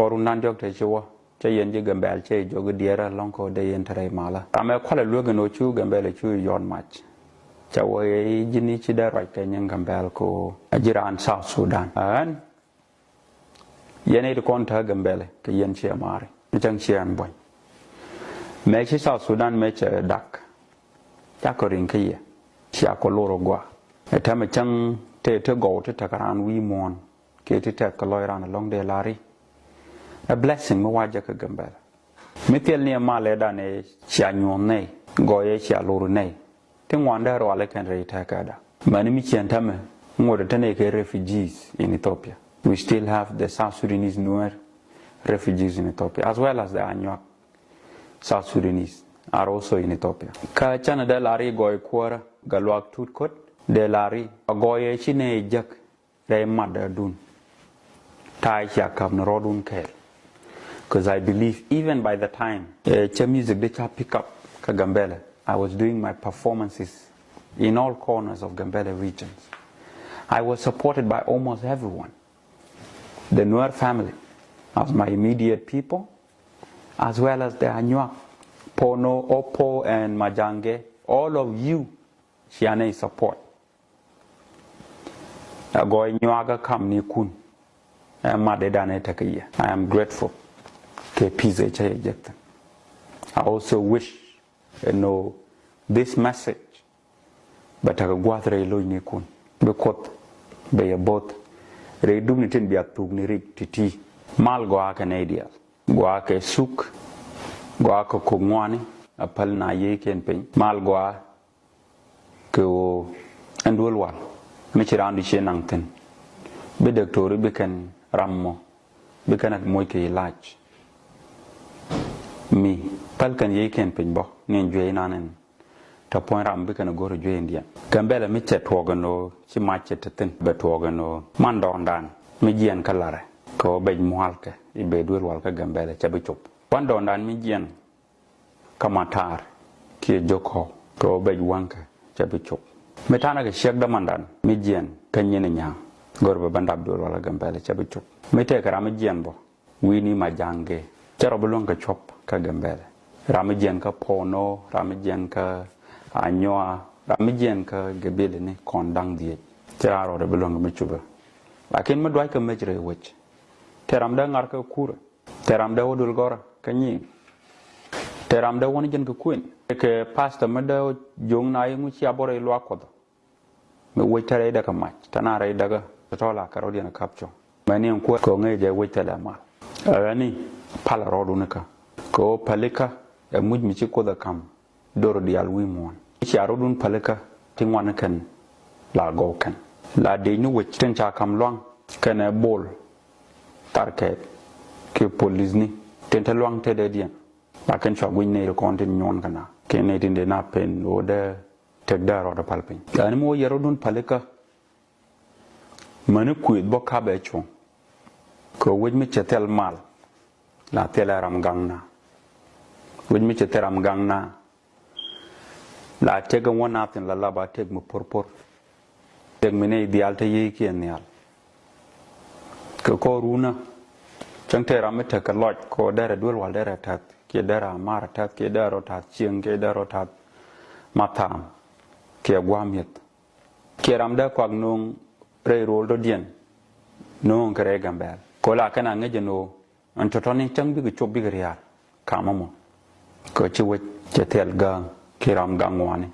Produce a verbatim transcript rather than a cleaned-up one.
Kɔr wun dan diɔk te ci wä cä yɛn ji̱ Gambɛl cɛ jiök i̱ diɛɛrä lɔ̱ŋ kɛ wä dee yɛn te rɛy malä. Ram ɛ kualɛ luek in ɣöö cu Gambɛl cu yɔt mac. Cɛ wä yɛ ji̱n i̱ ci dee ruac kɛ nyin Gambɛl kɛ ɣöö a ji̱ raan South Sudan. Ɣän yɛn i̱ ti kɔn te Gambɛl kɛ yɛn ciɛ mari mi cäŋ ciɛ ɛn buɔ̱ny. Mëë ci South Sudan mëë cɛ dak cakɔ riŋ kä yɛ cia kɔ lor ɔ gɔaa. Ɛ tɛmɛ cäŋ te te gɔw te tek raan wi̱i̱ muɔ̱ɔ̱n kiɛ te tek kɛ lɔc raan ɛlɔ̱ŋ dee la̱ri. Ɛ blessing mi wa̱cä kä Gambɛl. Mi thil ni ɛ mal ɛ dan ɛ cia nyuɔ̱n nɛy gɔy ɛ cia lor nɛy. Ti ŋuan dee rual ɛ kɛn rɛy tɛkɛ da. Mɛni mi ciɛn tɛmɛ ŋot ɛ tɛn ɛ kɛ refugees in Ethiopia. We still have the South Sudanese Nuer refugees in Ethiopia as well as the Anyuak South Sudanese are also in Ethiopia. Kä canɛ dee la̱ri gɔy kuäärä Gatluak Tut Kot dee la̱ri a gɔy ɛ ci nɛy jäk rɛy matdädun. Ta̱a̱ cia käp ni rɔɔdun kɛɛl. Cause I believe even by the time eh, cä music de ca pick up kä Gambɛlɛ, I was doing my performances in all corners of Gambɛlɛ regions. I was supported by almost everyone. The Nuer family as my immediate people, as well as the Anyuak, Pono, Opo, and Majange, all of you, cia nɛy support. A gɔy nyuakä kam ni kun. Ɛ mat i̱ dan i̱ tekɛ yɛ. I am grateful kɛ peace ɛ cä yɛ jek thin. I also wish ɛn ɣöö this message bɛ tekɛ gua̱th rɛy lo̱cnikun. Bi Kuoth bɛ yɛ bo̱th rɛy dupni tin bia thukni rik ti̱ti̱. Mal gɔaa kɛ nɛy diaal. Gɔaa kɛ suk, gɔaa kɛ kok ŋuani a päl na yiëëkiɛn piny. Mal gɔaa kɛ ɣöö ɛn duel wal mi ci raandu cie naŋ thi̱n. Bi däktori bi kɛn ram mɔ bi kɛn a moc kɛ ilac. Mi päl kɛn yiëëkiɛn piny bä ni ɛn juey nan ɛn. Tɔ puɔ̱ny ram bi kɛn a go̱r a juey ɛn diɛn. Gambɛlɛ mi cɛ tuɔɔk ɛn ɣöö ci mac cɛ te thi̱n bɛ tuɔɔk ɛn ɣöö man dɔɔndan mi jiɛn kä larɛ kɛ ɣöö bɛc mua̱lkɛ i̱ bɛ duel wal kä Gambɛlɛ cɛ bi cop. Wan dɔɔndan mi jiɛn kä Matar kiɛ Jokɔ kɛ ɣöö bɛc waŋkɛ cɛ bi cop. Mi ta̱nɛ kɛ ciɛk dämandan mi jiɛn kä nyin i̱ nya̱a̱ go̱r bɛ bä dap duel wal kä Gambɛlɛ cɛ bi cop. Mi tëëkɛ ram mi jiɛn bä wi̱i̱ni Majaŋ gee cɛ rɔ bi luäŋ kɛ cuɔp kä Gambɛlɛ. Ram mi jiɛn kä Pono, ram mi jiɛn kä Anyuaa, ram mi jiɛn kä Gambɛlɛ ni kɔn da̱ŋ dhieec. Cɛ ram rɔ bi luäŋ kɛ mi cupɛ. Lakin mi duac kɛ mec rɛy wec. Te ram dee ŋar kä Kurɛ. Te ram dee wä dul gɔrä kä nyiŋ. Te ram dee wä ni jɛn kɛ kuën. Kɛ pastor mi dee wä jo̱o̱ŋ na iŋu cia bɔrɛ iluak Kuɔth. Mi wec te rɛy däkä mac te na rɛy däkä te tɔ̱ la kɛ rɔ̱diɛn ɛ kap cuɔ̱ŋ. Mɛ ni ɛn kuäär kɛ ŋäc jɛ wec thilɛ mal. Ɛ ɣän ni pal rɔɔdun ikä kɛ ɣöö pälikä ɛ muc mi ci Kuoth ɛ ka̱m. Dor diaal wi̱i̱ muɔ̱ɔ̱n. Cia rɔɔdun pälikä ti ŋuan kɛn la gɔw kɛn. La dec ni wec tin ca ka̱m luaŋ kɛnɛ bol. Tharkɛ ki polisni tin te luaŋ tetdädiɛn. Lakin cua guic nɛy ti kɔn tin nyuɔ̱ɔ̱n kɛ na kɛ nɛy tin dee na pen ɣöö dee tëk dee rɔɔdɛ pal piny. Ɣän mi wä yɛ rɔɔdun pälikä. Mäni kuëth bä kapɛ cuɔ̱ŋ. Kɛ wec mi cɛ thil mal la thilɛ ram gaŋna. Wec mi cɛ thil ram gaŋna la tëk in wä na thin la lap a tëk mi po̱rpo̱r. Tëk mi nɛy diaal te yiëëkiɛn nhial. Kɛ kɔr runä cäŋ te ram mi tekɛ lɔc kɛ ɣöö derɛ duel wal derɛ ta̱th kiɛ derɛ amar ta̱th kiɛ derɛ rɔ ta̱th cieŋ kiɛ derɛ rɔ ta̱th mathaam kiɛ gua̱a̱m yeth. Kiɛ ram dee kuak no̱o̱ŋ rɛy ro̱o̱l dɔ̱diɛn no̱o̱ŋ kɛ rɛy Gambɛl. Kɛ ɣöö la kɛn a ŋäc ɛn ɣöö ɛn tɔ̱tɔ̱ni cäŋ bikɛ cop bikɛ ria̱a̱r kamä mɔ. Kɛ ɣöö ci wec cɛ thil gääŋ kiɛ ram gaŋ ŋuani.